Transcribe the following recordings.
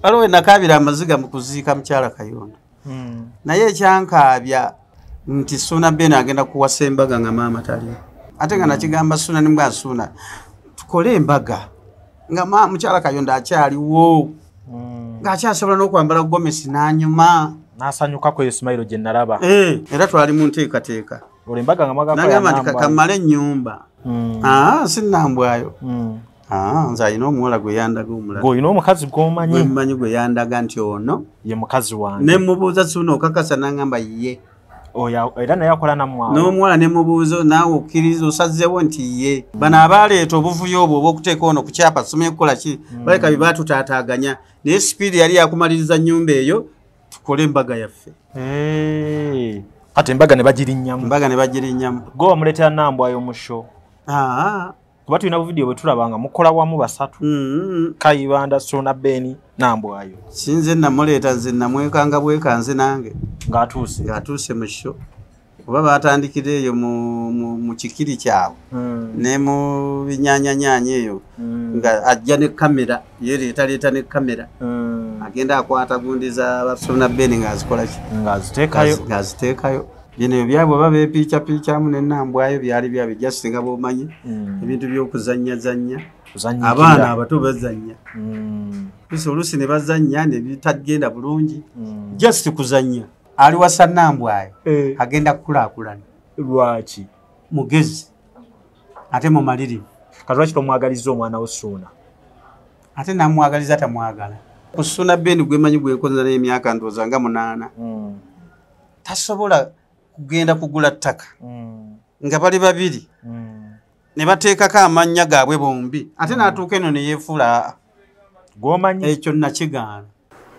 Waliwo nakaabira amaziga mu kuziika mukyala Kayondo. Naye ekyankaabya nti Ssuuna Ben agenda kuwasa embaga nga maama taliwo. Ate nga nakigamba Ssuuna ne mbwa Ssuuna tukole embaga nga mukyala Kayondo akyaliwo. Ng'akyasobola n'okwambala gomesi n'anyuma. N'asanyukako eyo smile gye nalaba. Era twali mu nteekateeka. Olwo embaga nga mwagala Nagamba nti kamale ennyumba. Si Nambwayo. Nze alina omuwala gwe yandaga omulala. Gwe olina omukazi gw'omanyi? Gwe mmanyi gwe yandaga nti ono ye mukazi wange. Ne mubuuza Ssuuna okakasa n'angamba ye. Oyo era naye akola nammwe awo. N'omuwala ne mubuuza naawe okkiriza osazeewo nti ye. Bano abaaleeta obuvuyo obwo obw'okuteeka ono ku kyapa simanyi kukola ki, baleka bye baatutaataaganya. Naye sipiidi yali yakumaliriza nnyumba eyo tukole embaga yaffe. Kati embaga ne bagirinnyamu. Embaga ne bagirinnyamu. Gwe wamuleetera Nambwayo mu show. Kuba tulina buvidiyo bwe tulaba nga mukola wamu basatu. Kayibanda, Ssuuna Ben, Nambwayo. Si nze namuleeta, nze namwekanga bwekanze nange. Ng'atuuse. Ng'atuuse mu show. Oba baatandikira eyo mu kikiri kyabwe. Ne mu binyaanyanyaanya eyo. Nga ajja ne kamera, ye leetaleeta ne kamera. Agenda akwata gundi za Ssuuna Ben ng'azikola ki? Ng'aziteekayo. Ng'aziteekayo. Bino byabwe oba beepiicapiicamu ne Nambwayo byali byabwe just nga bw'omanyi. Ebintu by'okuzannyazannya. Abaana abato bazannya. Oluusi ne bazannya ne bitagenda bulungi. Just kuzannya. Ali wasa Nambwayo agenda kukulaakulana. Lwaki? Mugezi ate mumalirivu. Kati lwaki tomwagalizza omwana wo Ssuuna? Ate namwagaliza tamwagala. Ku Ssuuna Ben gwe mmanyi gwe nkoze naye emyaka ndowooza nga 8. Tasobola kugenda kugula ttaka nga bali babiri ne bateekako amannya gaabwe bombi ate n'atuuka eno ne yeefuula gw'omanyi. Ekyo nakigaana.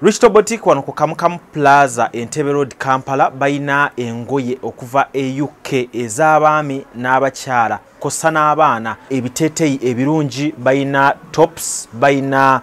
Richto Boutique wano ku Kamukamu Plaza Entebbe Road Kampala balina engoye okuva e UK ez'abaami n'abakyala kw'ossa n'abaana, ebiteeteeyi ebirungi, balina tops, balina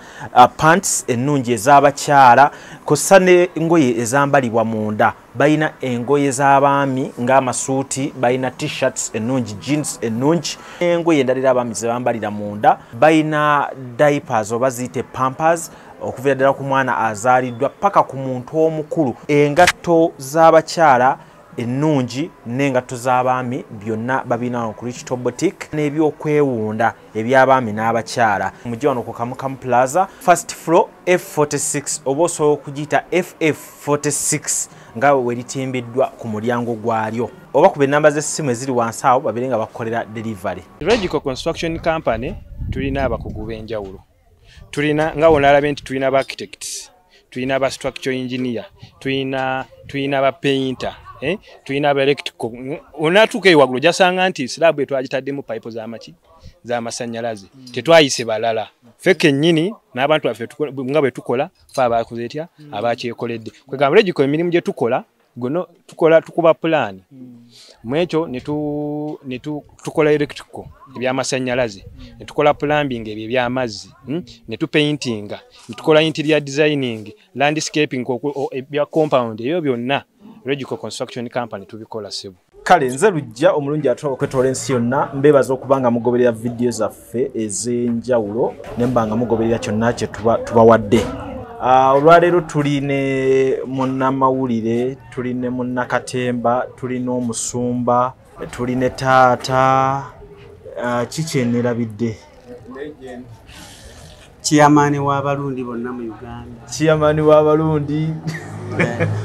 pants ennungi ez'abakyala kw'ossa n'engoye ezambalibwa munda, balina engoye z'abaami ng'amasuuti, balina t-shirts ennungi, jeans ennungi, n'engoye endala era abaami ze bambalira munda, balina diapers oba ziyite pampers okuviira ddala ku mwana azaaliddwa paka ku muntu omukulu, engatto z'abakyala ennungi n'engatto z'abaami byonna babirina wano ku Richto Boutique, n'ebyokwewunda eby'abaami n'abakyala. Mujje wano ku Kamukamu Plaza first floor F46 oba osobola okugiyita FF46 nga we litimbiddwa ku mulyango gwalyo, oba kuba ennamba z'essimu eziri wansi awo babeere nga bakukolera delivery. Regico Construction Company tulina abakugu b'enjawulo. Tulina nga wonalabye nti tulina ba architects, tulina ba structural engineer, tulina ba painter, tulina ba electrical. Onatuuka eyo waggulu ojasanga nti slab etwagitaddemu pipe z'amaki z'amasannyalaze. Tetwayise balala. Ffe kennyini n'abantu baffe nga bwe tukola ffe abakoze etya abakyekoledde. Kwegamba Regico emirimu gye tukola gono tukola tukuba pulaani. Mu ekyo ne tukola electrical eby'amasannyalaze, ne tukola plumbing ebyo eby'amazzi, ne tupaintinga, ne tukola interior designing, landscaping ebya compound ebyo byonna Regico Construction Company tubikola ssebo. Kale nze Lujja omulungi atwala okwetoola ensi yonna, mbeebaza okuba nga mugoberera vidiyo zaffe ez'enjawulo ne mba nga mugoberera kyonna kye tubawadde. Olwaleero tuli ne munnamawulire, tuli ne munnakatemba, tuli n'omusumba, tuli ne taata. Kiki enerabidde? Chairman w'Abalundi bonna mu Uganda. Chairman w'Abalundi.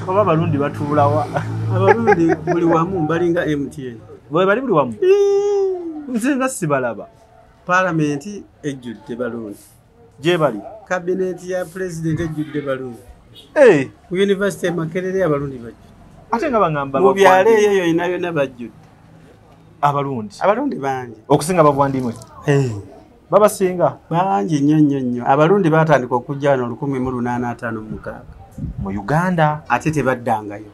Oba Abalundi batuulawa? Abalundi buli wamu balinga MTN. Bwe bali buli wamu? Nze nga sibalaba. Paalamenti ejjudde Balundi. Gye bali? Kabineti ya pulezidenti ejjudde Balundi. Ku yunivasite e Makerere Abalundi bajjudde. Ate nga bangamba mu byalo eyo yonna yonna bajjudde. Abalundi. Abalundi bangi. Okusinga bavandimwe. Babasinga? Bangi nnyo nnyo nnyo. Abalundi baatandika okujja wano 1856. Mu Uganda. Ate tebaddangayo.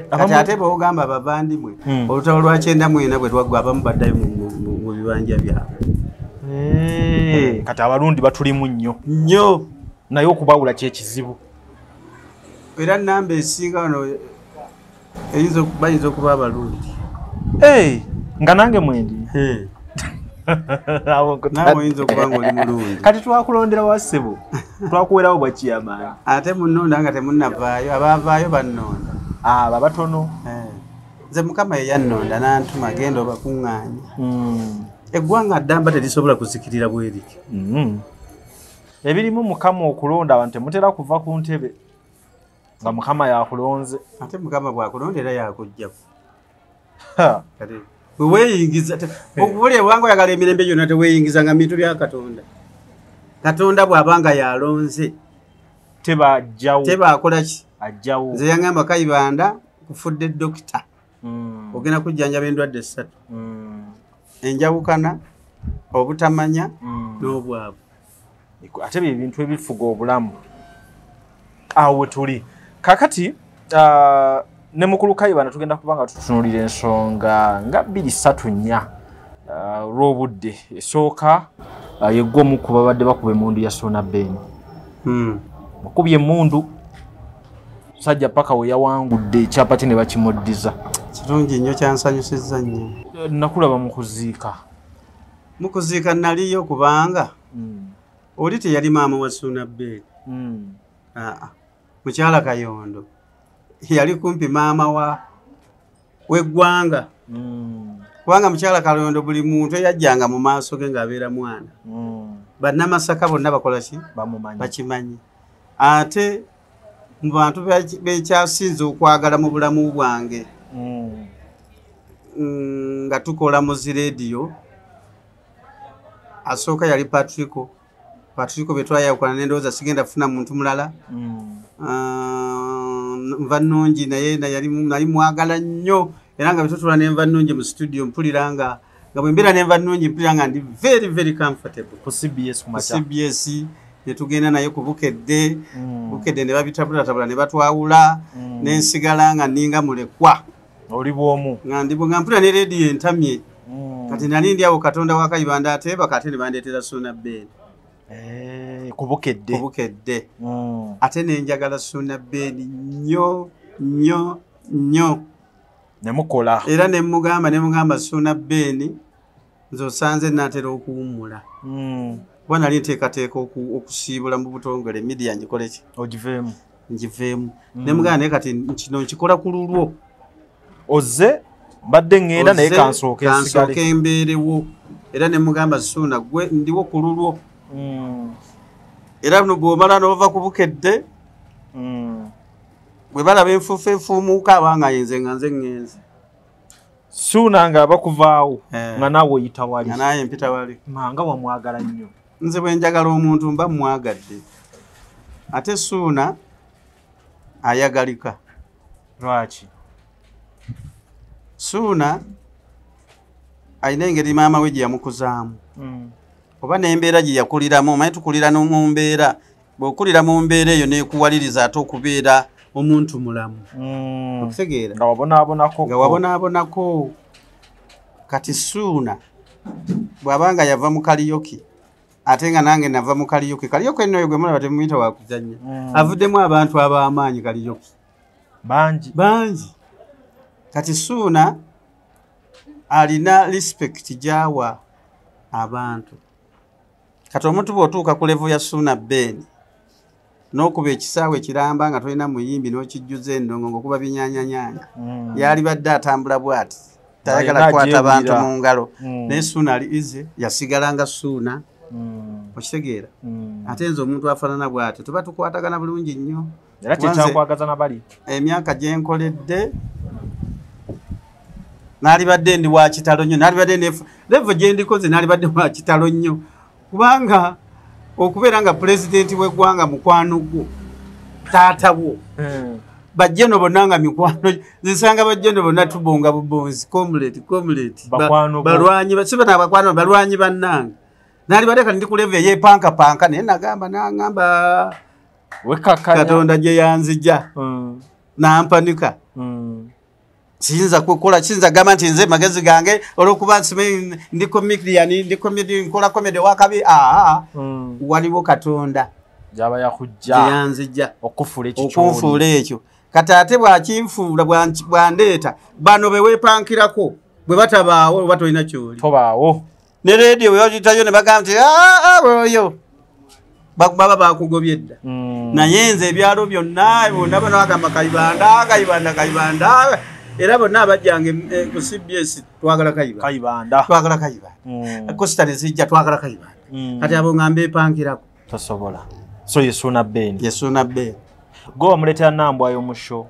Kati ate bw'ogamba bavandimwe, olutalo lwa 94 bwe lwaggwa abamu baddayo mu bibanja byabwe. Kati Abalundi batulimu nnyo. Nnyo. Naye okubawula kye kizibu. Era nnamba esinga wano bayinza okuba Abalundi. Nga nange mwendi. Naawe oyinza okuba nga oli mulungi. Kati twakulondera wa ssebo, twakuwerawo bwa chairman. Ate munnonda nga temunnavaayo, abaavaayo bannonda. Abo abatono. Nze Mukama ye yannonda n'antuma genda obakuŋŋaanya. Eggwanga ddamba terisobola kuzikirira bwe lityo. Ebirimu Mukama okulonda abantu temutera kuva ku ntebe nga Mukama yakulonze. Ate Mukama bw'akulonda era yakuggyako. Kati bwe weeyingiza, okubula ewange oyagala emirembe gyonna teweeyingizanga bintu bya Katonda. Katonda bw'aba nga yalonze tebajjawo. Tebaakola ki? Ajjawo. Nze yangamba Kayibanda kufudde dokita. Ogenda kujjanjaba endwadde 3. Enjawukana, obutamanya, n'obwavu. Ate bye bintu ebifuga obulamu. Awo tuli. Kakati ne mukulu Kayibanda tugenda kuba nga tutunuulira ensonga nga 2 3 4 olw'obudde. Esooka ye ggwe omu ku babadde bakuba emmundu ya Ssuuna Ben. Bakubye emmundu musajja paka we yawangudde ekyapa kye ne bakimuddiza. Kirungi nnyo, kyansanyusizza nnyo. Nakulaba mu kuziika. Mu kuziika naliyo kubanga oli teyali maama wa Ssuuna Ben. Mukyala Kayondo yali kumpi maama w'eggwanga. Kubanga mukyala Kayondo buli muntu eyajjanga mu maaso ge ng'abeera mwana. Bannamasaka bonna bakola ki? Bakimanyi. Ate mu bantu bekyasinze okwagala mu bulamu bwange nga tukola mu zi rediyo, asooka yali Patrico. Patrico bwe twayawukana ne ndowooza sigenda kufuna muntu mulala. Nva nnungi naye nali mwagala nnyo, era nga bwe tutula ne nva nnungi mu studio mpulira nga bwe mbeera ne nva nnungi mpulira nga ndi very very comfortable. Ku CBS ku makya. Ku CBS ne tugenda naye ku Bukedde. Bukedde ne babitabulatabula ne batwawula, ne nsigala nga nninga mulekwa. Oli bw'omu. Nga ndi nga mpulira ne rediyo entamye. Kati nali ndi awo Katonda wa Kayibanda ateebaka ate ne bandeetera Ssuuna Ben. Ku Bukedde. Ku Bukedde. Ate ne njagala Ssuuna Ben nnyo nnyo nnyo. Ne mukola. Era ne mugamba Ssuuna Ben nze osanze naatera okuwummula. Kuba nali nteekateeka okusiibula mu butongole media ngikole ki? Ogiveemu. Ngiveemu. Ne mugamba naye kati kino nkikola ku lulwo. Ozze mbadde ŋŋenda naye kansooke nsigale. Kansooke mbeerewo. Era ne mugamba Ssuuna gwe ndiwo ku lulwo. Era bw'omala n'ova ku Bukedde, bwe balaba enfuufu efuumuuka abanga nze nga nze ŋŋenze. Ssuuna nga bakuvaawo nga naawe oyita wali. Nga naawe mpita wali. Nga wamwagala nnyo. Nze bwe njagala omuntu mba mmwagadde. Ate Ssuuna ayagalika. Lwaki? Ssuuna alina engeri maama we gye yamukuzaamu. Oba n'embeera gye yakuliramu, omanyi tukulira mu mbeera, bw'okulira mu mbeera eyo n'ekuwaliriza ate okubeera omuntu mulamu. Okutegeera? Nga wabonaabonako. Nga wabonaabonako. Kati Ssuuna bw'aba nga yava mu kaliyoki, ate nga nange nava mu kaliyoki. Kaliyoki eno gwe mulaba temuyita wa kuzannya. Avuddemu abantu ab'amaanyi kaliyoki. Bangi. Bangi. Kati Ssuuna alina respect gy'awa abantu. Kati omuntu bw'otuuka ku level ya Ssuuna Ben n'okuba ekisaawe ekiramba nga tolina muyimbi n'okijjuza endongo ng'okuba binyaanyanyaanya. Yali badde atambula bw'ati, tayagala kukwata abantu mu ngalo. Naye Ssuuna ali easy, yasigala nga Ssuuna. Okitegeera? Ate nze omuntu afaanana bw'atyo tuba tukwatagana bulungi nnyo. Era kyekyakwagaza na bali. Emyaka gye nkoledde naalibadde ndi wa kitalo nnyo, naalibadde level gye ndikoze naalibadde wa kitalo nnyo. Kubanga okubeera nga pulezidenti w'eggwanga mukwano gwo, taata wo, bajjeno bonna nga mikwano, nsanga bajjeno bonna tubonga bubonzi, comrade, comrade, balwanyi, si bano abakwano, balwanyi bannange. Naalibadde kati ndi ku level eyeepankapanka, naye nagamba nangamba Katonda gye yanzija nampanika. Siyinza kukola, siyinza gamba nti nze magezi gange olw'okuba nsimanyi ndi comedian, ndi comedy, nkola comedy wakabi. Waliwo Katonda gy'aba yakujja gye yanzija okufuula ekyo okunfuula ekyo. Kati ate bw'akinfuula bw'andeeta bano be weepankirako bwe batabaawo oba tolina ky'oli. Tobaawo. Ne radio weyogitayo ne bagamba nti oyo baba bakugobye dda. Naye nze ebyalo byonna bonna bano bagamba Kayibanda, Kayibanda, Kayibanda. Era bonna abajjanga ku CBS twagala Kayibanda. Kayibanda. Twagala Kayibanda. Costa nezijja twagala Kayibanda. Kati abo ngamba epankirako. Tosobola. So ye Suuna Ben. Ye Suuna Ben. Gwe wamuleetera Nambwayo mu show.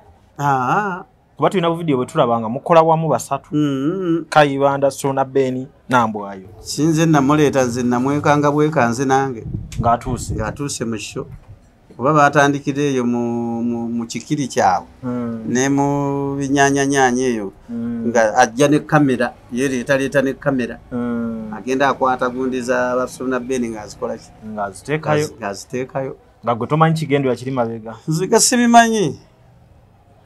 Kuba tulina buvidiyo bwe tulaba nga mukola wamu basatu. Kayibanda, Suuna Ben, Nambwayo. Sinze namuleeta, nze namwekanga bwekanze nange. Ng'atuuse. Ng'atuuse mu show. Oba batandikira eyo mu kikiri kyabwe. Ne mu binyanyanyanyi eyo. Nga ajja ne kamera, yereetaleeta ne kamera. Agenda akwata gundi za Suuna Ben ng'azikola ki? Ng'aziteekayo. Ng'aziteekayo. Nga gwe tomanyi kigendwa kiri mabega. Nze nga sibimanyi.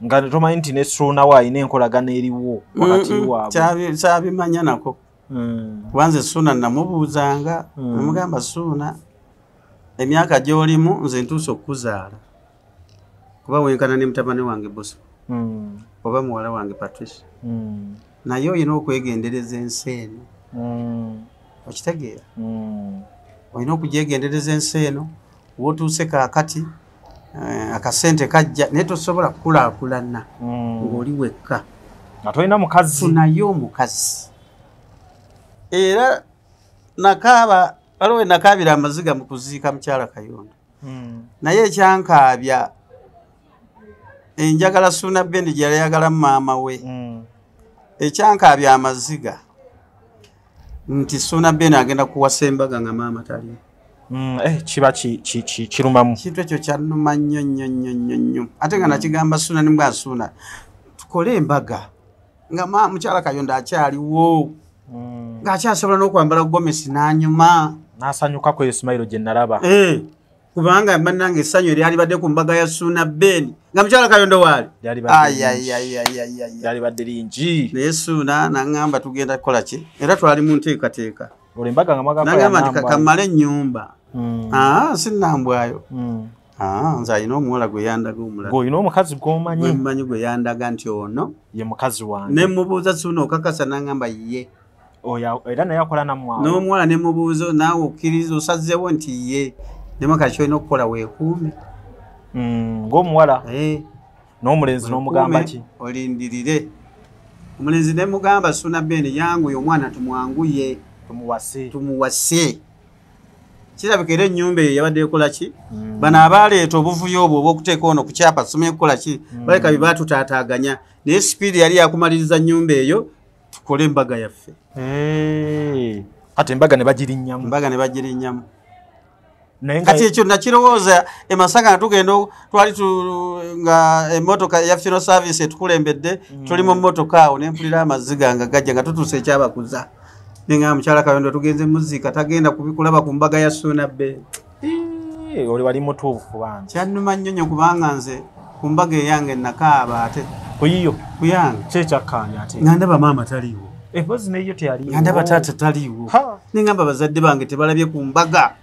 Nga tomanyi nti ne Suuna we alina enkolagana eriwo wakati waabwe. Kyabimanya nako. Kuba nze Suuna namubuuzanga, namugamba Suuna emyaka gy'olimu nze ntuuse okukuzaala. Kuba wenkana ne mutabani wange Bosco. Oba muwala wange Patricia. Naye olina okwegendereza ensi eno. Okitegeera? Olina okugyegendereza ensi eno, w'otuuse kaakati akasente kajja naye tosobola kukulaakulana ng'oli wekka. Nga tolina mukazi. Funayo omukazi. Era nakaaba, waliwo we nakaabira amaziga mu kuziika mukyala Kayondo. Naye ekyankaabya enjagala Suuna Ben gye yali ayagala maama we. Ekyankaabya amaziga nti Suuna Ben agenda kuwasa embaga nga maama taliiwo. Kiba kirumamu. Kintu ekyo kyannuma nnyo nnyo nnyo nnyo nnyo. Ate nga nakigamba Suuna ne mbwa Suuna tukole embaga nga mukyala Kayondo akyaliwo. Ng'akyasobola n'okwambala gomesi n'anyuma. N'asanyuka ku eyo smile gye nalaba. Kubanga bannange essanyu eryalibadde ku mbaga ya Suuna Ben nga mukyala Kayondo waali. Lyalibadde lingi. Naye Suuna n'aŋŋamba tugenda kukola ki? Era twali mu nteekateeka. Olwo embaga nga mwagala N'aŋŋamba nti kammale ennyumba. Si Nambwayo. Nze alina omuwala gwe yandaga omulala. Gwe olina omukazi gw'omanyi? Gwe mmanyi gwe yandaga nti ono ye mukazi wange. Ne mubuuza Suuna okakasa n'aŋŋamba ye. Oyo era naye akola nammwe awo. N'omuwala ne mubuuza naawe okkiriza osazeewo nti ye. Ne maka ky'olina okukola weekuume. Ng'omuwala. N'omulenzi n'omugamba ki? Olindirire. Omulenzi ne mugamba Suuna Ben yanguye omwana tumwanguye. Tumuwase. Tumuwase. Kirabika era ennyumba eyo yabadde ekola ki? Bano abaaleeta obuvuyo obwo obw'okuteeka ono ku kyapa simanyi kukola ki? Baleka bye baatutaataaganya. Naye sipiidi yali yakumaliriza nnyumba eyo tukole embaga yaffe. Ate embaga ne bagirinnyamu. Embaga ne bagirinnyamu. Kati ekyo nakirowooza e Masaka nga tugenda twali nga emmotoka ya funeral service etukulembedde, tuli mu mmotoka awo ne mpulira amaziga nga gajja nga tutuuse ekyabakuza. Nenga mukyala Kayondo tugenze muziika tagenda kubikulaba ku mbaga ya Suuna Ben. Oli wali mutuufu bambi. Kyannuma nnyo nnyo kubanga nze ku mbaga eyange nakaaba ate. Ku yiyo? Ku yange. Ki ekyakkaanya ate? Nga ndaba maama taliiwo. Emboozi n'eyo teyaliiwo. Nga ndaba taata taliiwo. Ne ngamba bazadde bange tebalabye ku mbaga.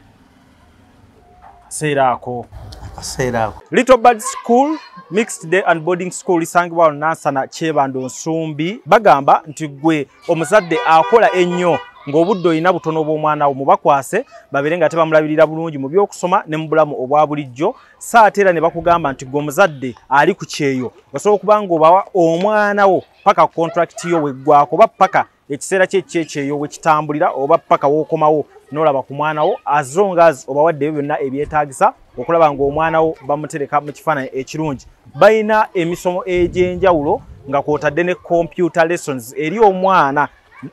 Akaseera ako. Akaseera ako. Little Bird School, Mixed Day and Boarding School isangibwa wano Nansana Kyebando Nsumbi. Bagamba nti gwe omuzadde akola ennyo ng'obudde olina butono bw'omwana wo mubakwase babeere nga tebamulabirira bulungi mu by'okusoma ne mu bulamu obwa bulijjo. So ate era ne bakugamba nti gwe omuzadde ali ku kyeyo osobola okuba ng'obawa omwana wo paka contract yo weggwako oba paka ekiseera kye ekyekyeyo we kitambulira oba paka w'okomawo n'olaba ku mwana wo, as long as obawadde ebyo byonna ebyetaagisa okulaba ng'omwana wo bamutereka mu kifaananyi ekirungi. Balina emisomo egy'enjawulo nga kw'otadde ne computer lessons eri omwana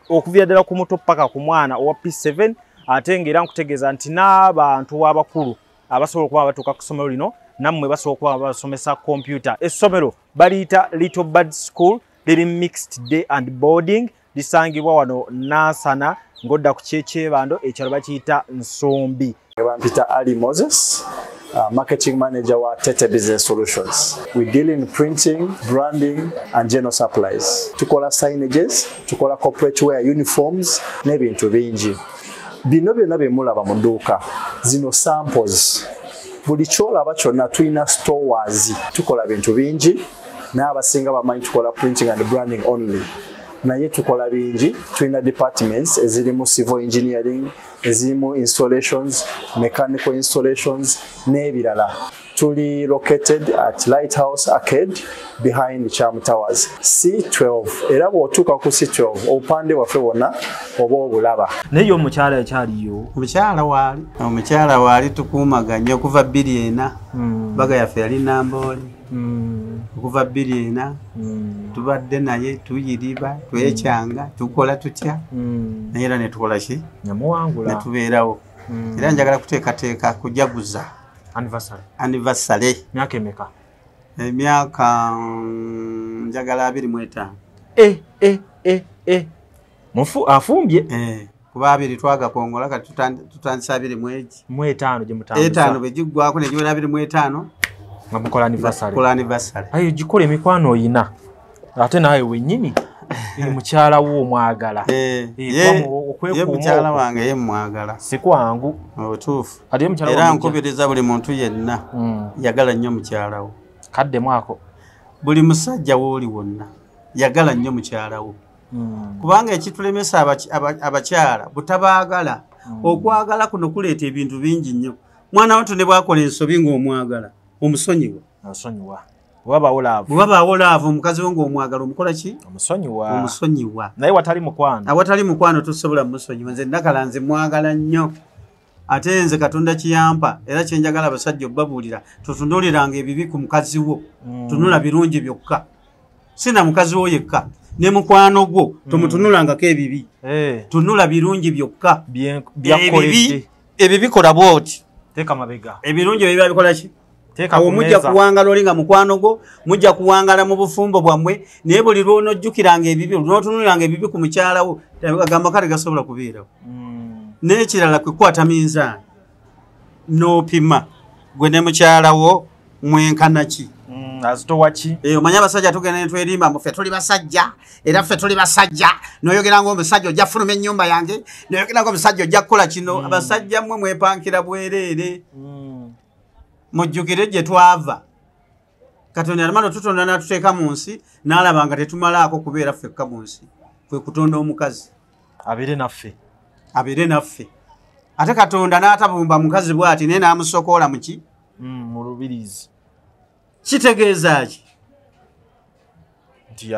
okuviira ddala ku muto paka ku mwana owa P7. Ate ng'era nkutegeeza nti n'abantu abakulu abasobola okuba batuuka ku ssomero lino nammwe basobola okuba babasomesa computer. Essomero baliyita Little Bird School, liri mixed day and boarding, lisangibwa wano Nansana ng'odda ku Kyekyebando, ekyalo bakiyita Nsumbi. Bampita Ali Moses, marketing manager wa Tete Business Solutions. We deal in printing, branding and general supplies. Tukola signages, tukola corporate wear, uniforms n'ebintu bingi. Bino byonna bye mulaba mu dduuka, zino samples. Buli ky'olaba kyonna tulina stores. Tukola bintu bingi, naye abasinga bamanyi tukola printing and branding only. Naye tukola bingi, tulina departments ezirimu civil engineering, ezirimu installations, mechanical installations n'ebirala. Tuli located at Lighthouse Arcade behind Charm Towers C12. Era bw'otuuka ku C12 obupande bwaffe bwonna oba obulaba. Naye omukyala akyaliyo? Omukyala waali, omukyala waali, tukuumaganye okuva 2004. Baga yaffe yali Namboole. Okuva 2004 tubadde naye, tuyiriba, twekyanga, tukola tutya, naye era netukola ki, nemuwangula, netubeerawo. Era njagala kuteekateeka kujaguza anniversary. Anniversary. Myaka emeka? Emyaka njagala 25. Mufu afumbye. Kuba 2 twagakongola, kati tutandisa 21. Mu 5 gye mutambuza. 5 bwe giggwako ne giwera 25 nga mukola anniversary. Mukola anniversary. Ayo gikola emikwano oyina. Ate naawe wennyini mukyala wo omwagala. Ye mukyala wange ye mwagala. Si kwangu. Obutuufu. Kati ye mukyala Era wange nkubiriza buli muntu yenna yagala nnyo mukyala wo. Kaddemu ako. Buli musajja w'oli wonna yagala nnyo mukyala wo. Kubanga ekitulemesa abakyala butabaagala. Okwagala kuno kuleeta ebintu bingi nnyo. Mwana wattu ne bw'akola ensobi ng'omwagala, omusonyiwa. Omusonyiwa. Wabaawo laavu. Wabaawo laavu, omukazi wo ng'omwagala omukola ki? Omusonyiwa. Omusonyiwa. Naye watali mukwano. Awatali mukwano tosobola musonyiwa. Nze Nakalanzi mwagala nnyo. Ate nze Katonda kiyampa era kye njagala abasajja obbabuulira, totunuuliranga ebibi ku mukazi wo. Tunula birungi byokka. Sina mukazi wo yekka, ne mukwano gwo tomutunulangako ebibi. Tunula birungi byokka. Byakoledde. Ebibi kola bw'oti. Teeka mabega. Ebirungi ebibi bikola ki? Awo mujja kuwangala oli nga mukwano gwo, mujja kuwangala mu bufumbo bwammwe, naye buli lw'onojjukiranga ebibi, lw'otunuliranga ebibi ku mukyala wo, agamba kale gasobola kubeerawo. N'ekirala kwe kukwata minzaani n'opima gwe ne mukyala wo mwenkana ki? Azitowa ki? Omanyi abasajja tugenda ne twerimba mbu ffe tuli basajja, era ffe tuli basajja, n'oyogera ng'omusajja ojja fuluma ennyumba yange, n'oyogera ng'omusajja ojja kukola kino. Abasajja mmwe mwepankira bwereere. Mujjukire gye twava. Katonda yamala tutonda n'atuteeka mu nsi, n'alaba nga tetumalaako kubeera ffekka mu nsi, kwe kutonda omukazi abeere naffe. Abeere naffe. Ate Katonda n'atabumba mukazi bw'ati, naye n'amusokoola mu ki? Mu lubirizi. Kitegeeza ki? Nti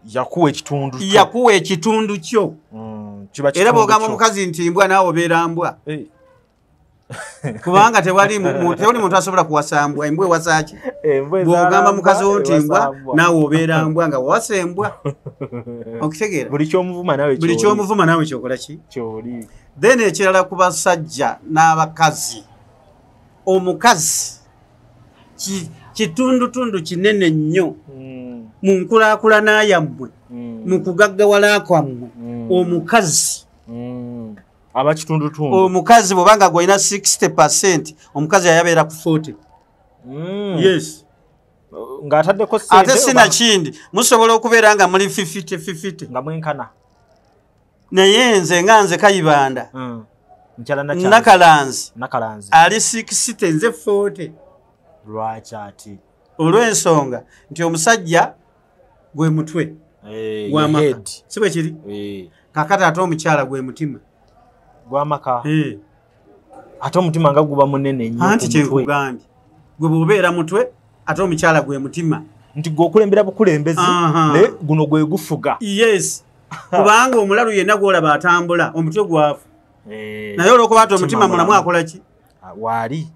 yakuwa ekitundu kyo. Yakuwa ekitundu kyo. Era bw'ogamba omukazi nti mbwa, naawe obeera mbwa. Kubanga tewali muntu asobola kuwasa mbwa, embwa ewasa ki? Bw'ogamba mukazi wo nti mbwa, naawe obeera mbwa nga wawasa embwa. Okitegeera? Buli ky'omuvuma naawe Buli ky'omuvuma naawe kyokola ki? Ky'oli. Then ekirala ku basajja n'abakazi. Omukazi kitundutundu kinene nnyo mu nkulaakulana yammwe, mu kugaggawala kwammwe. Omukazi aba kitundutundu. Omukazi bw'obanga gw'olina 60%, omukazi yayabeera ku 40. Yes. Ng'ataddeko ssente. Ate sinakindi musobola okubeera nga muli 50-50. Nga mwenkana. Naye nze nga nze Kayibanda. Nakalanzi. Nakalanzi. Ali 60 nze 40. Lwaki ati? Olw'ensonga nti omusajja gwe mutwe gw'amaka. Si bwe kiri? Kaakati ate omukyala gwe mutima gw'amaka. Ate omutima nga guba munene nnyo. Anti kye nkugambye, gwe bw'obeera mutwe ate omukyala gwe mutima. Nti gwe okulembera bukulembezi, naye guno gwe gufuga. Yes. Kubanga omulalu yenna gw'olaba atambula omutwe gwafu. Naye olw'okuba ati omutima mulamu akola ki? Waali.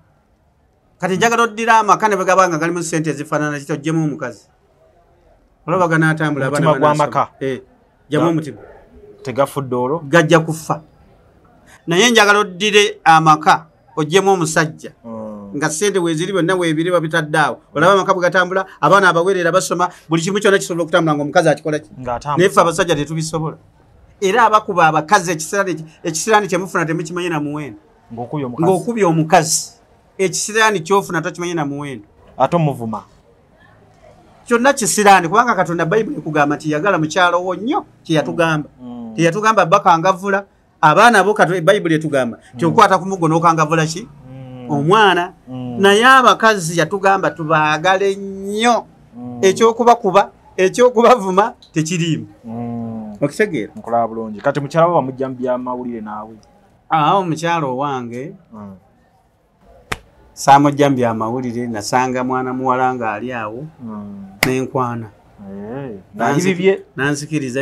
Kati njagala oddira amaka ne bwe gaba nga galimu ssente ezifaanana kityo, oggyemu omukazi. Olaba ganaatambula abaana Omutima gw'amaka. Ggyamu omutima. Tegafudde olwo? Gajja kufa. Naye njagala oddire amaka oggyemu omusajja. Nga ssente weeziri byonna weebiri babitadde awo. Olaba amaka bwe gatambula, abaana abaweerera basoma, buli kimu kyonna kisobola okutambula ng'omukazi akikola ki? Naye ffe abasajja tetubisobola. Era abakuba abakazi ekisiraani kye mufuna temukimanyi na muwendo. Ng'okubye omukazi. Ekisiraani ky'ofuna tokimanyi na muwendo. Ate omuvuma. Kyonna kisiraani, kubanga Katonda Bayibuli ekugamba nti yagala mukyalo wo nnyo, kye yatugamba. Teyatugamba bakangavvula abaana bo, Bayibuli etugamba nti okwata ku muggo n'okangavvula ki? Omwana. Naye abakazi yatugamba tubaagale nnyo. Ekyokubakuba, Ekyokubavuma tekiriimu. Okitegeera? Nkulaba bulungi. Kati mukyala wo bamujja mu byamawulire naawe? Omukyala owange saamujja mu byamawulire, nasanga mwana muwala ng'ali awo nenkwana. Nanzikiriza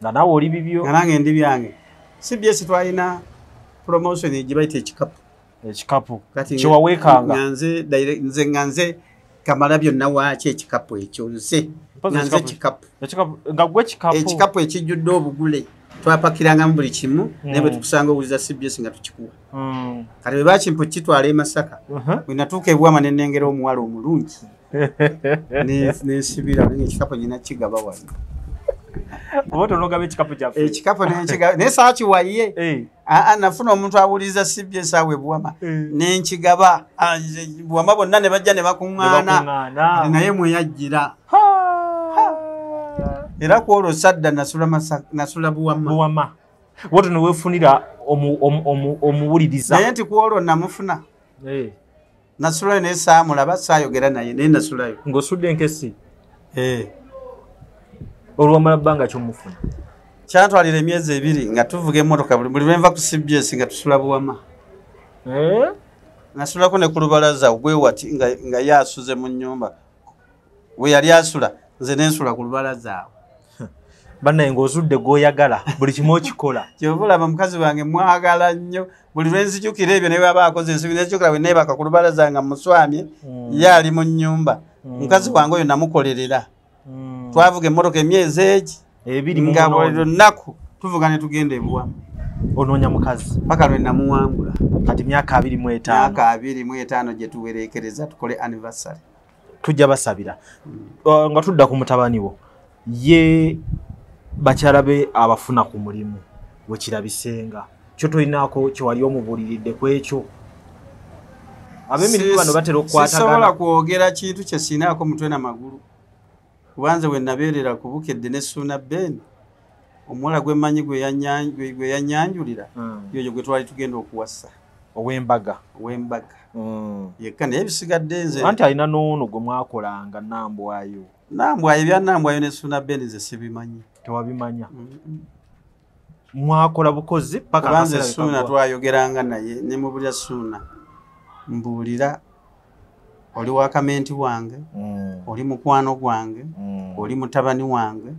nga naawe oli bibyo, nga nange ndi byange. CBS twalina promotion gye bayita ekikapu. Ekikapu kyewaweekanga? Nze nga nze kamala byonna waaki ekikapu ekyo, nze nga nze kikapu. Nga gwe kikapu? Ekikapu ekijjudde obugule, twapakirangamu buli kimu, naye bwe tukusanga owuliza CBS nga tukikuwa. Kati bwe bakimpa kitwala e Masaka, bwe natuuka e Buwama ne nnengera omuwala omulungi nensibira ekikapu nyina kigaba wano. Oba tonogaba ekikapu kyaffe? Ekikapu nenkigaba naye saakiwaye. Nafuna omuntu awuliriza CBS awo e Buwama nenkigaba. Buwama bonna ne bajja ne bakuŋŋaana, naye mwe yajjira. Era ku olwo sadda nasula Buwama. Buwama. Woto ne weefunira omuwuliriza. Naye nti ku olwo namufuna. Nasulayo naye saamulaba, saayogera naye, naye nasulayo. Ng'osudde enkesi? Olwamala bbanga ky'omufuna? Kyantwalira emyezi 2 nga tuvuga emmotoka buli lwe nva ku CBS nga tusula Buwama. Nasulako ne ku lubalaza ogwewati nga ye asuze mu nnyumba. We yali asula, nze nensula ku lubalaza awo. Bannaye ng'ozudde gw'oyagala, buli kimu okikola. Kyova olaba mukazi wange mwagala nnyo. Buli lwe nzijukira ebyo ne bw'aba akoze ensobi, nenzijukira bwe neebaka ku lubalaza nga muswamye, ye ali mu nnyumba. Mukazi wange oyo namukolerera. Twavuga emmotoka emyezi egi 2 nga buli lunaku tuvuga ne tugenda e Buwama. Onoonya mukazi paka lwe namuwangula. Kati myaka 25. Myaka 25 gye tuwereekereza tukole anniversary. Tujja basabira. Nga tudda ku mutabani wo, ye bakyala be abafuna ku mulimu wekirabisenga kyo tolinaako kye wali omubuuliridde ku ekyo? Ab'emirimu bano batera okukwatagana. Sisobola kwogera kintu kye sinaako mutwe na magulu. Kubanze bwe nabeerera ku Bukedde ne Ssuuna Ben, omuwala gwe mmanyi gwe yannyanjulira, yoyo gwe twali tugenda okuwasa. Ow'embaga. Ow'embaga. Yekka naye ebisigadde nze. Anti alina n'ono gwe mwakolanga Nambwayo. Nambwayo, ebya Nambwayo ne Ssuuna Ben nze sibimanyi. Tewabimanya? Mwakola bukozi paka kubanze Ssuuna twayogeranga naye ne mubulira Ssuuna, mbuulira oli wakamenti wange, oli mukwano gwange, oli mutabani wange,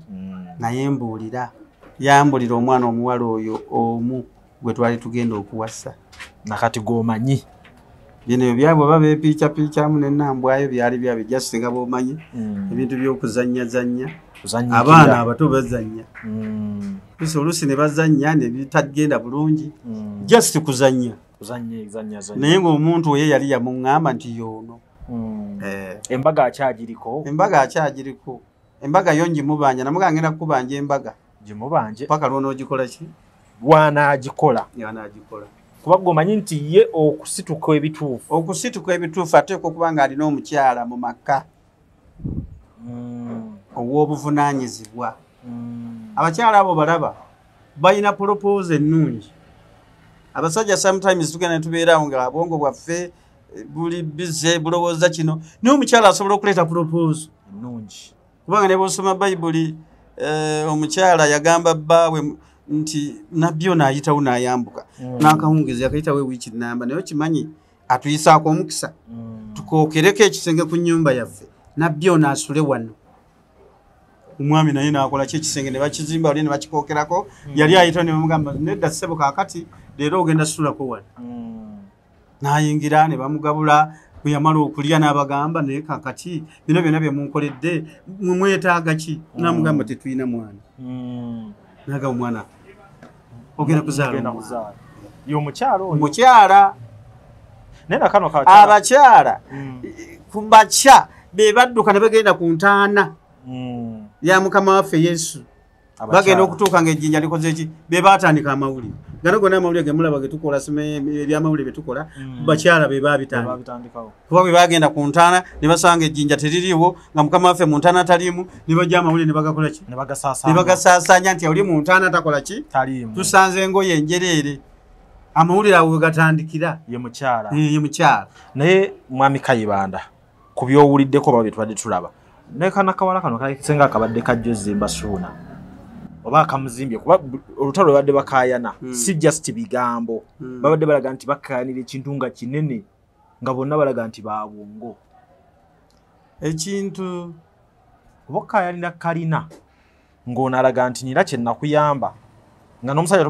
naye mbuulira. Yambulira omwana omuwala oyo omu gwe twali tugenda okuwasa. Nakati gw'omanyi? Bino byabwe baba beepiicapiicamu ne Nambwayo byali byabwe just nga bw'omanyi ebintu by'okuzannyazannya. Abaana abato bazannya. Oluusi ne bazannya ne bitagenda bulungi. Just kuzannya. Naye ng'omuntu oyo yali yamuŋŋamba nti y'ono. Embaga akyagiriko? Embaga akyagiriko. Embaga yo ngimubanja, namugamba ngenda kukubanja embaga. Gimubanje? Paka lw'onoogikola ki? Lw'anaagikola. Lw'anaagikola. Kuba gwe omanyi nti ye okusituka ebituufu. Okusituka ebituufu ateekwa okuba ng'alina omukyala mu maka ow'obuvunaanyizibwa. Abakyala abo balaba balina propose ennungi. Abasajja sometimes tugenda ne tubeerawo nga obwongo bwaffe buli bize bulowooza kino, naye omukyala asobola okuleeta propose ennungi. Kubanga ne bw'osoma Bayibuli, omukyala yagamba bbaawe nti nabbi ono ayitawo n'ayambuka n'akawungeezi yakayitawo ewiiki nnamba, naye okimanyi atuyisaako omukisa tukookereko ekisenge ku nnyumba yaffe, nabbi ono asule wano. Omwami naye n'akola ki ekisenge ne bakizimba oli ne bakikookerako, yali ayitawo ne bamugamba nedda ssebo kaakati leero ogenda sulako wano. N'ayingira ne bamugabula, bwe yamala okulya n'abagamba naye kaakati bino byonna bye munkoledde mwe mwetaaga ki? N'amugamba tetulina mwana. N'agamba omwana ogenda kuzaala omwana. Ye omukyala oyo. Omukyala. Naye na kano kakyala. Abakyala ku makya be badduka ne bagenda ku ntaana ya Mukama waffe Yesu. Bagenda okutuuka ng'ejjinja likoze ki? Be baatandika amawulire. Gano gonna amawulire ge mulaba ge tukola, ebyamawulire bye tukola, bakyala be baabitandika. Kuba bwe bagenda ku ntaana ne basanga ejjinja teririiwo, nga Mukama waffe mu ntaana taliimu, ne bajja amawulire ne bagakola ki? Ne bagasaasaanya. Ne bagasaasaanya nti oli mu ntaana takola ki? Taliimu. Tusanze engoye enjereere. Amawulire awo we gatandikira. Ye mukyala. Ye mukyala. Naye Mwami Kayibanda, ku by'owuliddeko oba bye tubadde tulaba, Ne kana kawala kano kasenga akabadde kajjo zimba Suuna oba akamuzimbye kuba olutalo lwabadde bakaayana si just bigambo babadde balaga nti bakaayanira ekintu nga kinene nga bonna balaga nti babwongo ekintu kuba okaayanira kalina ng'ono alaga nti nina kye nakuyamba nga n'omusajja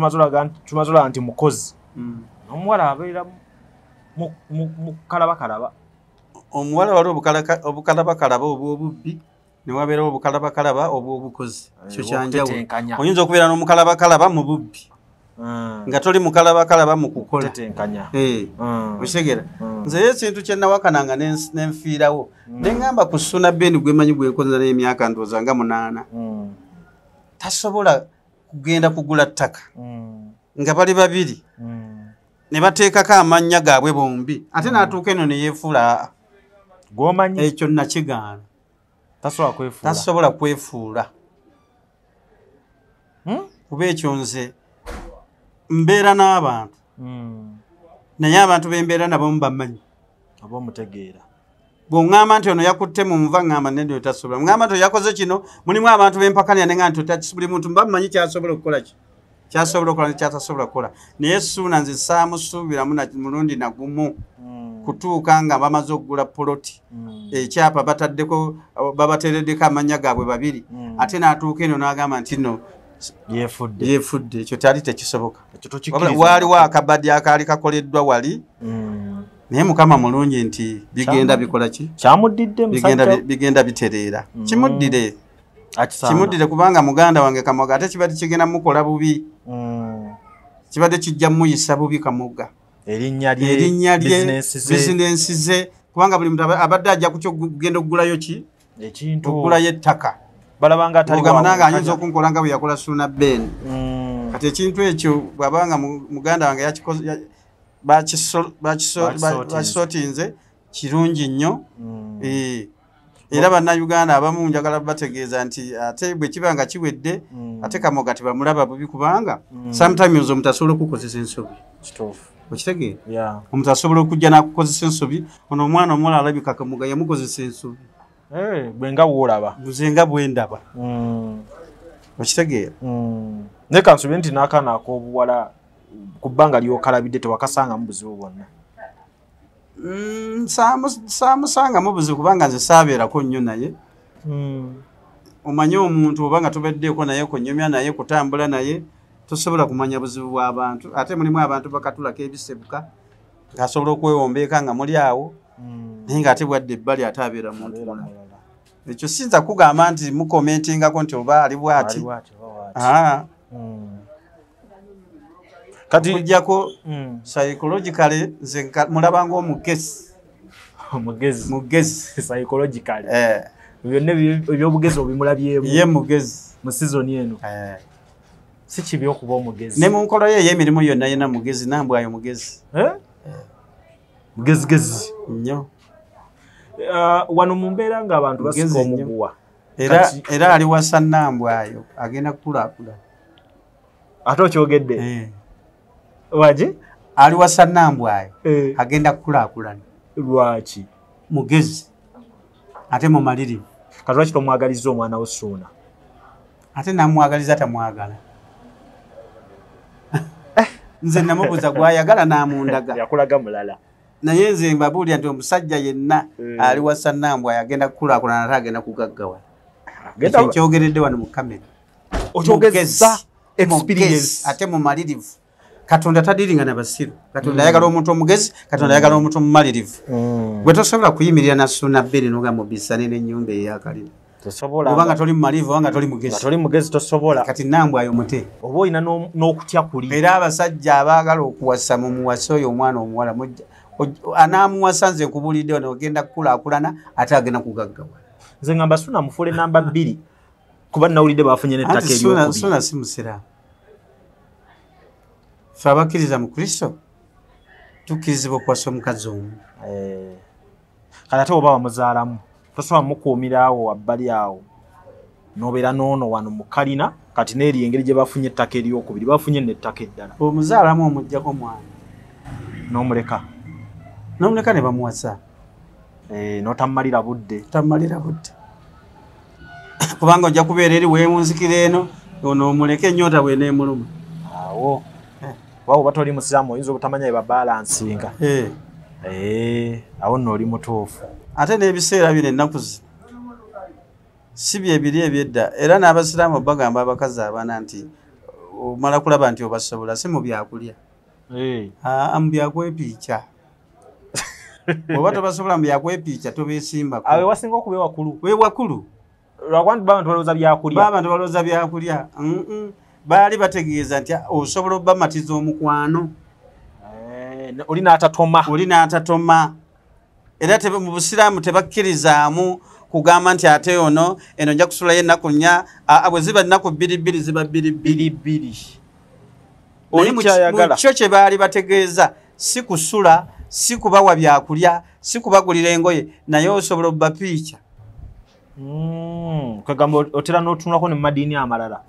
tumaze olaga nti mukozi n'omuwala abeera mu kalabakalaba. Omuwala wali obukalabakalaba obw'obubbi ne wabeerawo obukalabakalaba obw'obukozi. Ekyo kyanjawulo. Oyinza okubeera n'omukalabakalaba mu bubbi nga toli mukalabakalaba mu kukola. Okitegeera? Nze ye ekintu kye nawakananga nenfiirawo ne ŋŋamba ku Suuna Ben gwe mmanyi gwe nkoze naye emyaka ndowooza nga 8 tasobola kugenda kugula ttaka nga bali babiri ne bateekako amannya gaabwe bombi ate n'atuuka eno ne yeefuula gw'omanyi. Ekyo nakigaana. Tasobola kwefuula kuba ekyo nze mbeera n'abantu naye abantu bembeera nabo mbamanyi oba omutegeera. Bw'oŋŋamba nti ono yakutte mu nva ŋŋamba nedda tasobola, ŋŋamba nti yakoze kino, mulimu abantu b'empakanira ne ŋŋamba nti buli muntu mba mmanyi ky'asobola okukola ki kyasobola okukola ne kyatasobola kukola. Naye Suuna nze saamusuubiramu mulundi na gumu kutuuka nga bamaze okugula poloti ekyapa bataddeko babateereddeko amannya gaabwe babiri ate n'atuuka eno n'agamba nti nno yeefudde. Ekyo kyali tekisoboka. Waaliwo akabadi akaali kakoleddwa wali naye Mukama mulungi nti bigenda bikola ki bigenda bitereera. Kimuddire kubanga muganda wange Kamoga ate kibadde kigenda mukola bubi, kibadde kijja muyisa bubi Kamoga erinnya lye bizinensi ze kubanga buli muntu abadde ajja kutyo kugenda okugulayo ki ekintu okugulayo ettaka balabanga atali nange ayinza okunkola nga bwe yakola Suuna Ben. Kati ekintu ekyo bw'abanga muganda wange bakisotinze kirungi nnyo. Era bannayuganda abamu njagala bategeeza nti ate bwe kiba nga kiwedde ate Kamoga tebamulaba bubi kubanga sometimes omuntu asobola okukozesa ensobi. Okitegeera? Omuntu asobola okujja n'akukozesa ensobi. Ono omwana omuwala alabika Kamoga yamukozesa ensobi. Bwe nga bw'olaba. Nze nga bwe ndaba. Okitegeera? Naye kansuubire nti n'akaana ak'obuwala ku bbanga ly'okalabidde tewakasangamu buzibu bwonna. Saamusangamu buzibu kubanga nze saabeerako nnyo naye. Omanye omuntu oba nga tobaddeeko naye kunyumya naye kutambula naye tosobola kumanya buzibu bw'abantu. Ate mulimu abantu bakatulako ebisebuka ng'asobola okwewombeeka nga muli awo naye ng'ate bwadde ebbali ate abeera muntu mulala. Ekyo siyinza kugamba nti mukomentingako nti oba ali bw'ati. Kati okuggyako psychologically nze mulaba ng'omugezi. Mugezi psychologically. Byonna ebyobugezi obimulabyemu. Ye mugezi mu season eno. Si kibi okuba omugezi. Ne mu nkola ye ey'emirimu yonna yenna mugezi, Nambwayo mugezi. Mugezigezi nnyo. Wano mu mbeera ng'abantu basika omuguwa. Era ali wasa Nambwayo agenda kukulaakulana. Ate okyogedde? Waki? Ali wasa Nambwayo agenda kukulaakulana. Lwaki? Mugezi ate mumalirivu. Kati lwaki tomwagaliza omwana wo Suuna? Ate namwagaliza tamwagala. Nze namubuuza gw'ayagala n'amundaga. Yakulaga mulala. Naye nze mbabuulira nti omusajja yenna ali wasa Nambwayo agenda kukulaakulana ate agenda kugaggawala. Ekyo nkyogeredde wano mu kamera. Okyogeza experience. Ate mumalirivu. Katonda tadiringa na basiru. Katonda ayagala omuntu omugezi, Katonda ayagala omuntu omumalirivu. Gwe tosobola kuyimirira na Suuna Ben n'ogamba obisane n'ennyumba eyakalina. Tosobola. Obanga toli mumalirivu obanga toli mugezi. Nga toli mugezi tosobola. Kati Nambwayo mute. Oba olina n'okutya kuli. Era abasajja abaagala okuwasa mumuwase oyo omwana omuwala anaamuwasa nze nkubuulidde wano ogenda kukulaakulana ate agenda kugaggawala. Nze ngamba Suuna mufuule namba 2 kuba nawulidde bafunye n'ettaka eryokubiri. Suuna si musiraamu. Ffe abakkiriza mu Kristo tukkirizibwa okuwasa omukazi omu. Kati ate oba wamuzaalamu tosobola mukuumira awo wabbali awo n'obeera n'ono wano mu kalina. Kati n'eri engeri gye bafunye ettaka eryokubiri bafunye n'ettaka eddala. Omuzaalamu omuggyako mwana n'omuleka ne bamuwasa n'otamumalira budde. Tamumalira budde. Kubanga ojja kubeera eri weewunzikira eno, ono omuleke ennyota bw'eneemuluma. Awo wawo oba toli musiraamu oyinza obutamanya bye babalansinga. Awo nno oli mutuufu. Ate n'ebiseera bino ennaku zino si bye biri ebyedda, era n'abasiraamu bagamba abakazi abaana nti omala kulaba nti obasobola si mu byakulya, mu byakwepiica. Oba tobasobola mu byakwepiica tobeesimbako. Awo wasinga okuba ewakulu. Ewakulu. Lwakuba nti abantu balowooza byakulya. Abantu balowooza byakulya. Baali bategeeza nti osobola obbamatiza omukwano. Oli n'atatoma. Oli n'atatoma. Era mu busiraamu tebakkirizaamu kugamba nti ate ono eno nja kusulayo ennaku 4, bwe ziba ennaku 2 2 ziba 2 2 2. Oli kyayagala. Kyo kye baali bategeeza si kusula, si kubawa byakulya, si kubagulira engoye, naye osobola obbapiica. Kagamba otera n'otunulako ne mu madiini amalala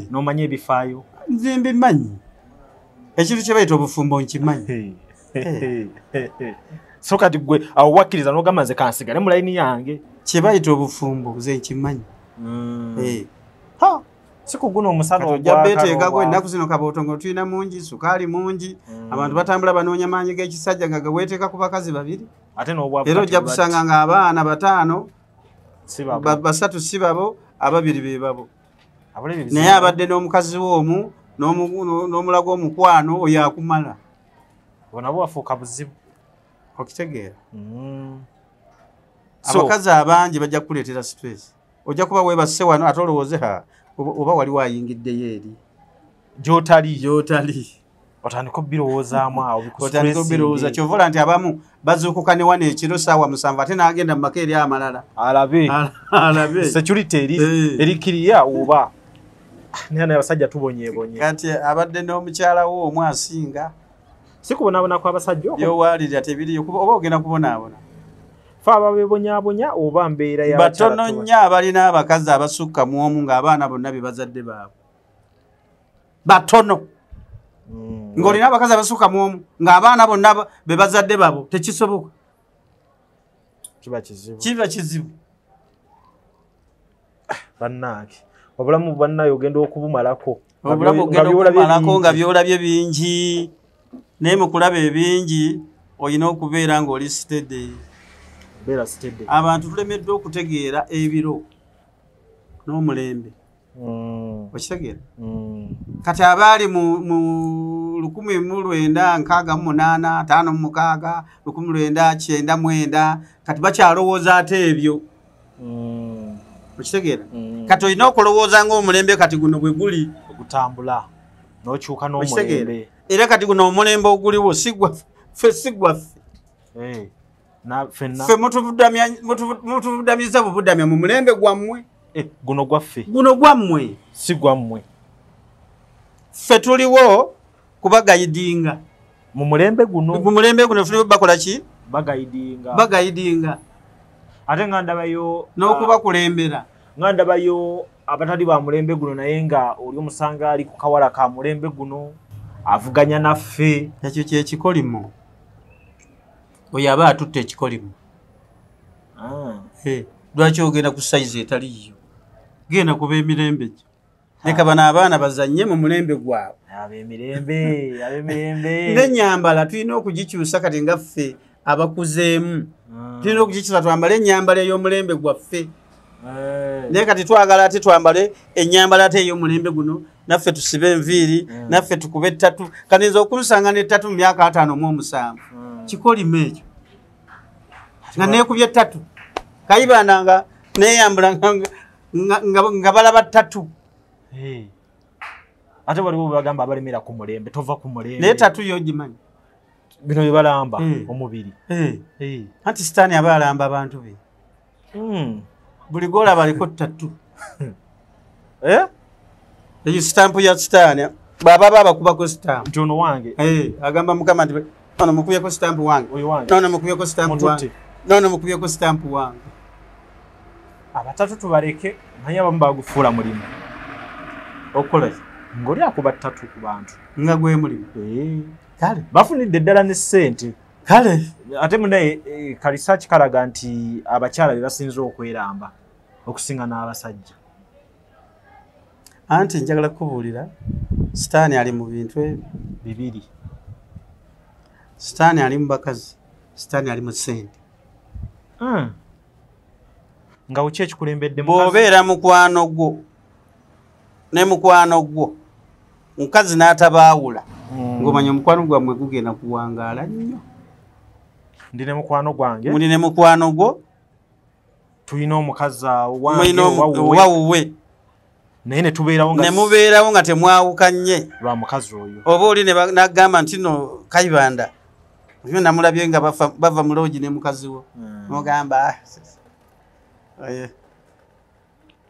n'omanya ebifaayo. Nze mbimanyi. Ekintu kye bayita obufumbo nkimanyi. So kati gwe awo wakkiriza n'ogamba nze kansigale mu layini yange. Kye bayita obufumbo nze nkimanyi. Si ku guno omusana ojja beeteekako ennaku zino kabootongo tulina mungi, sukaali mungi, abantu batambula banoonya maanyi g'ekisajja nga geweeteeka ku bakazi 2. Ate n'obwavu. Era ojja kusanga ng'abaana 5 3 si babo, 2 be babo. Naye abadde n'omukazi we omu n'omulago omukwano oyo akumala. Nabo bafuuka buzibu. Okitegeera. Abakazi abangi bajja kukuleetera stress. Ojja kuba weebase wano ate olowooze oba wali wayingiddeyo eri gy'otali. Gy'otali. Otandika obbirowoozaamu awo. Otandika obbirowooza. Kyova olaba nti abamu bazuukuka ne wano ekiro ssaawa 7 ate n'agenda mu maka eri amalala. Alabe. Alabe. Security eri kiriya oba. Naye abasajja tubonyeebonye. Kati abadde n'omukyala wo omu asinga. Si kubonaabona kw'abasajja okwo. By'owaalirira tebiriyo oba ogenda kubonaabona. Ffe ababebonyaabonya oba mbeera y'abakyala. Batono nnyo abalina abakazi abasukka mu omu ng'abaana bonna be bazadde baabwe. Batono. Ng'olina abakazi abasukka mu omu ng'abaana bonna be bazadde baabwe tekisoboka. Kiba kizibu. Kiba kizibu. Bannange. Obulamu bannaye ogenda okubumalako. Obulamu ogenda okubumalako nga by'olabye bingi. Naye mu kulaba ebingi olina okubeera ng'oli steady. Beera steady. Abantu tulemeddwa okutegeera ebiro n'omulembe. Okitegeera? Kati abaali mu 1968, 56, 1999 kati bakyalowooza ate ebyo. Okitegeera? Kati olina okulowooza ng'omulembe kati guno bwe guli. Ogutambula n'okyuka n'omulembe. Era kati guno omulembe oguliwo si gwaffe, si gwaffe. Ffe mutuvudamyiza bubudamya mu mulembe gwammwe. Guno gwaffe. Guno gwammwe. Si gwammwe. Ffe tuliwo kubagayidinga. Mu mulembe guno. Mu mulembe guno ffe bakola ki? Bagayidinga. Bagayidinga. Ate nga ndabayo n'okubakulembera. Nga ndabayo abatali ba mulembe guno naye nga oli omusanga ali ku kawala ka mulembe guno avuganya naffe. Ekyo kye kikolimo. Oyo aba atutte ekikolimo. Lwaki ogenda ku sayizi etali yiyo? Genda kuba emirembe gyo. Leka bano abaana bazannye mu mulembe gwabwe. Ab'emirembe, ab'emirembe. N'ennyambala tulina okugikyusa kati nga ffe abakuzeemu. Tulina okugikyusa twambale ennyambala ey'omulembe gwaffe. Naye kati twagala ate twambale ennyambala ate ey'omulembe guno, naffe tusibe enviiri, naffe tukube ettatu. Kati nze okunsanga n'ettatu mu myaka 57. Kikolimo ekyo. Nga neekubye ettatu. Kayibanda nga neeyambula nga balaba ttatu. Ate waliwo bagamba abalemera ku mulembe, tova ku mulembe. Naye ttatu yo ogimanyi. Bino bye balamba omubiri. Anti Sitaani aba alamba abantu be. Buli gw'olaba aliko ttatu. Eyo sitampu ya Sitaani. Baba babakubako sitampu. Nti ono wange. Agamba Mukama nti ono mukubyeko sitampu wange. Oyo wange. Ono mukubyeko sitampu wange. Nono mukubyeko sitampu wange. Abatatu tubaleke, naye abamu bagufuula mulimu. Okukola ki? Ng'oli akuba ttatu ku bantu. Nga gwe mulimu. Kale. Bafunidde ddala ne ssente. Kale. Ate munaye kalisaaki kalaga nti abakyala be basinze okweramba okusinga n'abasajja. Anti njagala kukubuulira, Sitaani ali mu bintu bibiri. Sitaani ali mu bakazi, Sitaani ali mu ssente. Nga ki ekikulembedde? Bw'obeera mukwano gwo ne mukwano gwo, mukazi n'atabaawula, ng'omanya omukwano gwammwe gugenda kuwangaala nnyo. Ndi ne mukwano gwange. Muli ne mukwano gwo. Tulina omukazi wange wawuwe. Naye ne tubeerawo nga ne mubeerawo nga temwawukanye lwa mukazi oyo. Oba oli ne n'agamba nti no Kayibanda oyo namulabye nga bava mu loogi ne mukazi wo. Mugamba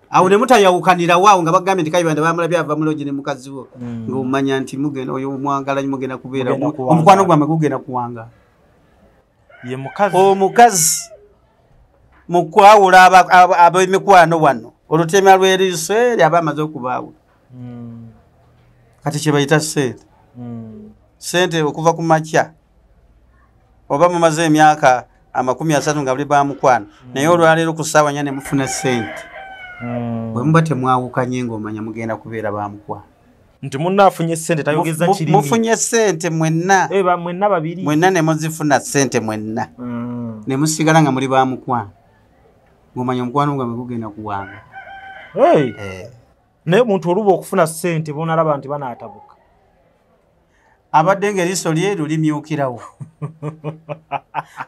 awo ne mutayawukanira waawo nga bagambye nti Kayibanda bamulabye ava mu loogi ne mukazi wo. Ng'omanya nti mugenda oyo omwagala mugenda kubeera omukwano gwammwe gugenda kuwanga. Ye mukazi. Omukazi mu kwawula ab'emikwano wano olutemya lw'eriiso eri aba amaze okubaawula. Kati kye bayita ssente. Ssente okuva ku makya oba mumaze emyaka 30 nga buli bamukwano, naye olwaleero ku ssaawa 4 ne mufuna ssente. Bwe muba temwawukanye ng'omanya mugenda kubeera bamukwano. Nti munna afunye ssente tayogeza kirimi. Mufunye ssente mwenna. Mwenna babiri. Mwenna ne muzifuna ssente mwenna. Ne musigala nga muli bamukwano. Ng'omanya omukwano gwammwe gugenda kuwanga. Naye omuntu oluba okufuna ssente bonalaba nti banaatabuka. Abadde ng'eriiso lyeru limyukirawo.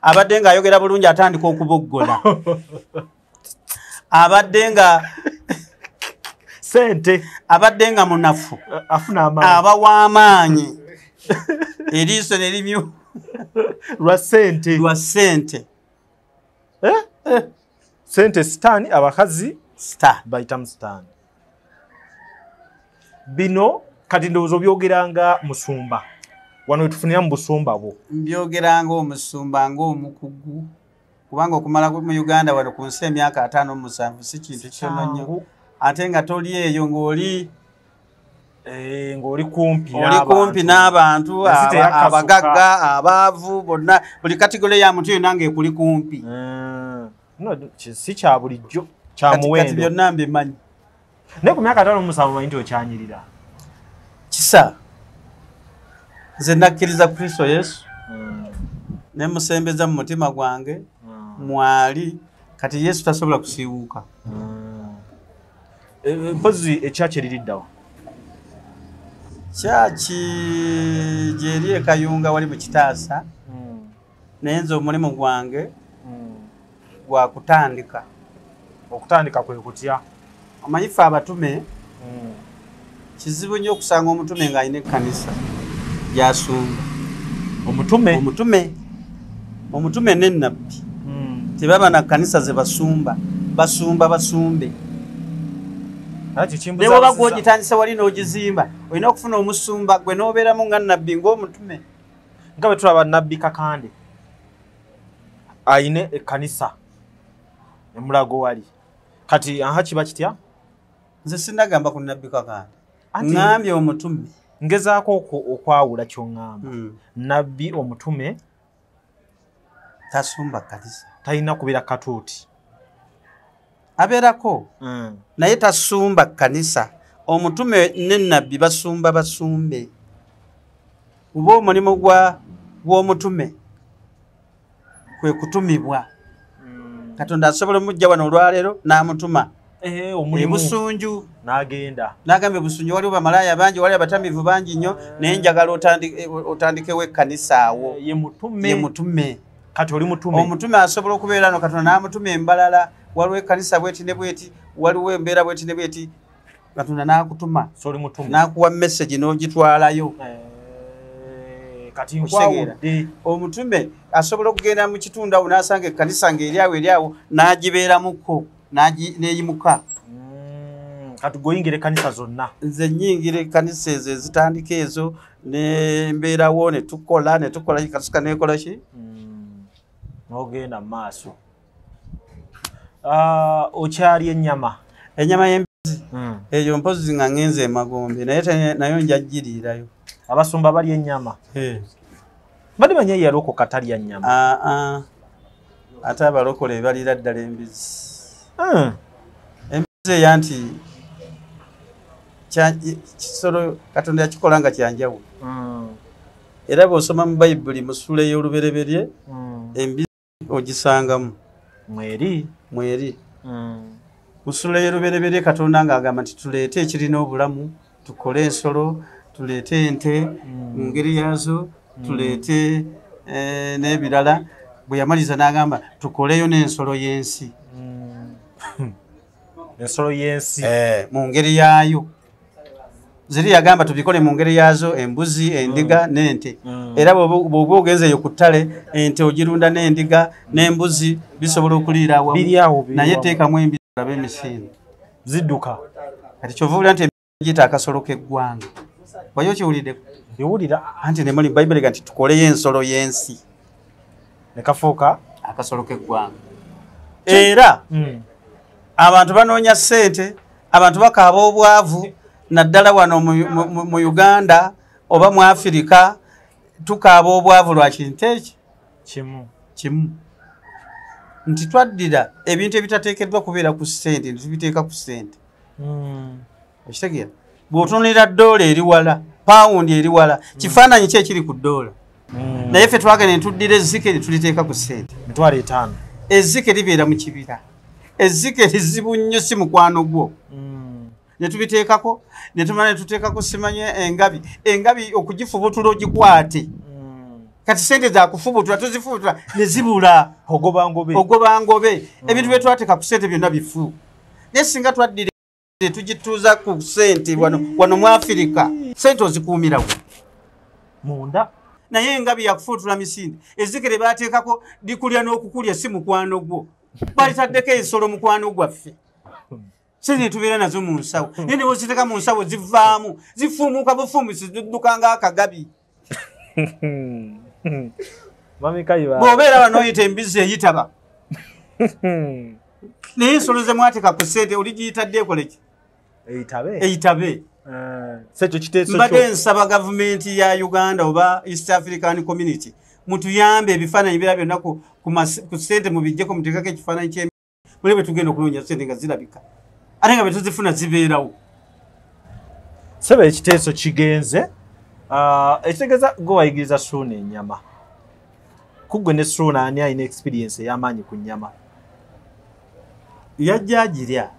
Abadde ng'ayogera bulungi atandika okuboggola. Abadde nga sente, abadde nga munafu afuna amaanyi, aba w'amaanyi. Eriiso ne limyu lwa ssente, lwa ssente. Sente sitaani, abakazi sitaani bayitamu sitaani. Bino kati ndowooza obyogeranga musumba wano wetufunira mu busumba bwo. Mbyogeranga omusumba ng'omukugu, kubanga okumala mu Uganda wano ku nsi emyaka 57 si kintu kitono nnyo, ate nga toli eyo ng'oli ng'oli kumpi kumpi n'abantu abagagga, abaavu, bonna buli kategole ya muntu yonna ng'ekuli kumpi. No, si kya bulijjo, kya muwendo. Kati byonna mbimanyi. Naye ku myaka 57 omanyi nti okyanyirira. Kisa nze nakkiriza Kristo Yesu ne musembeza mu mutima gwange mwali. Kati Yesu tasobola kusiiwuuka. Mpozi ekyaki eririddawa? Kyaki gyeri e Kayunga wali mu Kitaasa. Naye nze omulimu gwange gwa kutandika. Okutandika kwe kutya? Omanyi ffe abatume kizibu nnyo okusanga omutume ng'alina ekkanisa gy'asumba. Omutume? Omutume ne nnabbi tebaba na kkanisa ze basumba, basumba basumbe. Ne bw'oba gw'ogitandise wali n'ogizimba, olina okufuna omusumba gwe n'obeeramu nga nnabbi ng'omutume. Nga bwe tulaba Nnabbi Kakande ayine ekkanisa emulago wali. Kati aha kiba kitya? Nze sinnagamba ku Nnabbi Kakande. Ŋŋambye omutume. Ngezaako okwawula ky'oŋŋamba. Nnabbi omutume tasumba kkanisa. Talina kubeera katuuti. Abeerako. Naye tasumba kkanisa. Omutume ne nnabbi basumba basumbe. Kuba omulimu gw'omutume kwe kutumibwa. Katonda asobola omujja wano olwaleero n'amutuma. Ebusunju n'agenda. N'agamba ebusunju waliwo bamalaaya bangi, waliwo abatamiivu bangi nnyo, naye njagala otandikewo ekkanisa awo. Ye mutume. Ye mutume. Kati oli mutume. Omutume asobola okubeera no Katonda n'amutuma embalala, waliwo ekkanisa bweti ne bweti, waliwo embeera bweti ne bweti, Katonda n'akutuma. So oli mutume. N'akuwa message n'ogitwalayo. Kati nkwawudde. Omutume asobola okugenda mu kitundu awo n'asanga ekkanisa ng'eri awo eri awo n'agibeeramuko n'eyimuka. Kati gwe ekkanisa zonna. Nze nnyingira ekkanisa ezo ezitandika ezo ne mbeerawo ne tukola kasuka neekola ki? N'ogenda mu maaso. Okyali ennyama. Ennyama y'embizzi. Eyo mpozzi nga ngenze emagombe naye nayo nja giriirayo. Abasumba balya ennyama. Mbadde manyi yalokoka talya nnyama. Ate abalokole baliira ddala embizzi. Embizzi eya nti Kisolo Katonda yakikola nga kyanjawulo. Era bw'osoma mu Bayibuli mu ssuula ey'olubereberye, embizzi ogisangamu. Mweri. Mweri. Mu ssuula ey'olubereberye Katonda ng'agamba nti tuleete ekirina obulamu, tukole ensolo, tuleete ente mu ngeri yaazo, tuleete n'ebirala. Bwe yamaliza n'agamba tukoleyo n'ensolo y'ensi. Ensolo y'ensi. Mu ngeri yaayo. Ziri yagamba tubikole mu ngeri yaazo, embuzi, endiga n'ente. Era bw'oba ogenzeeyo ku ttale, ente ogirunda n'endiga n'embuzi bisobola okuliira awamu. Naye teekamu embizi olabe emisinde. Zidduka. Kati ky'ova owulira nti giyita akasolo k'eggwanga. Wali okiwuliddeko? Ndiwulira. Anti ne muli Bayibuli ega nti tukoleyo ensolo y'ensi. Ne kafuuka akasolo k'eggwanga. Era abantu banoonya ssente, abantu bakaaba obwavu, naddala wano mu Uganda oba mu Afirika tukaaba obwavu lwa kintu eki? Kimu. Nti twaddira ebintu ebitateekeddwa kubeera ku ssente ne tubiteeka ku ssente. Okitegeera? Bw'otunuulira ddoola eri wala, pawundi eri wala, kifaananyi ki ekiri ku ddoola? Naye ffe twagenda ne tuddira ezzike ne tuliteeka ku ssente. 50,000. Ezzike libeera mu kibira. Ezzike lizibu nnyo, si mukwano gwo. Ne tubiteekako, ne tumala ne tuteekako simanye engabi. Engabi okugifubutula ogikwate. Kati ssente za kufubutula tuzifubutula ne zibula. Ogoba ngobe. Ogoba ngobe. Ebintu bye twateeka ku ssente byonna bifu. Naye singa twaddira tugituuza ku ssente wano mu Afirika, ssente ozikuumirawo munda. Naye engabi yakufutula misinde. Ezzike lye baateekako likulya n'okukulya, si mukwano gwo. Balitaddeko ensolo mukwano gwaffe. Ssente tubeera nazo mu nsawo. Naye ne bw'oziteeka mu nsawo zivaamu, zifuumuuka bufuumisi, zidduka ng'akagabi. Bw'obeera wano oyita embizzi eyitaba. Naye ensolo ze mwateeka ku ssente oligiyitadde ekole ki? Eyitabe. Mbadde nsaba gavumenti ya Uganda oba East African Community mutuyambe ebifaananyi bira byonna ku ssente mubiggyeko, muteekako ekifaananyi ky'embi muli bwe tugenda okunoonya ssente nga zirabika, ate nga bwe tuzifuna zibeerawo. Ssebo ekiteeso kigenze. Ekitegeeza gwe wayigiriza Ssuuna ennyama. Ku ggwe ne Ssuuna ani alina experience ey'amaanyi ku nnyama? Yajja agirya.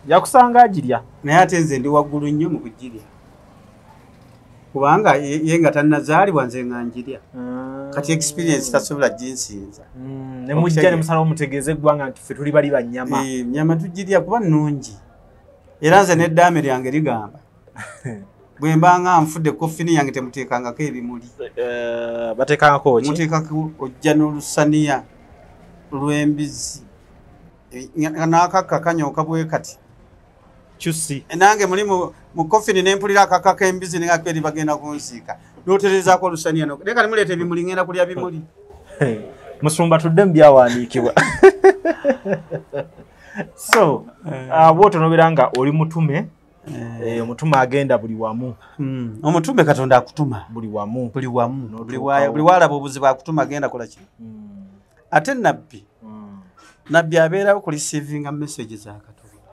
Yakusanga agirya. Naye ate nze ndi waggulu nnyo mu kugirya. Kubanga ye nga tannazaalibwa nze nga njirya. Kati experience tasobola ginsinza. Ne mujja ne musalawo mutegeeze eggwanga nti ffe tuli bali ba nnyama. Nnyama tugirya kuba nnungi. Era nze n'eddaame lyange ligamba. Bwe mba nga nfudde kofini yange temuteekangako ebimuli. Bateekangako ki? Muteekako ojja n'olusaniya lw'embizzi. N'akakka kanyooka bwe kati. Kyusi. Nange muli mu kofini ne mpulira akakka k'embizzi ne ngako eri bagenda kunziika. N'oterezaako olusaniya n'o. Leka nimuleeta ebimuli ngenda kulya bimuli. Musumba tudde mu byawandiikibwa. So, bw'otyo n'obeera nga oli mutume, omutume agenda buli wamu. Omutume Katonda akutuma. Buli wamu. Buli wamu. Buli walaba obuzibu akutuma agenda kola ki? Ate nabbi. Nabbi abeerawo ku receiving message za Katonda.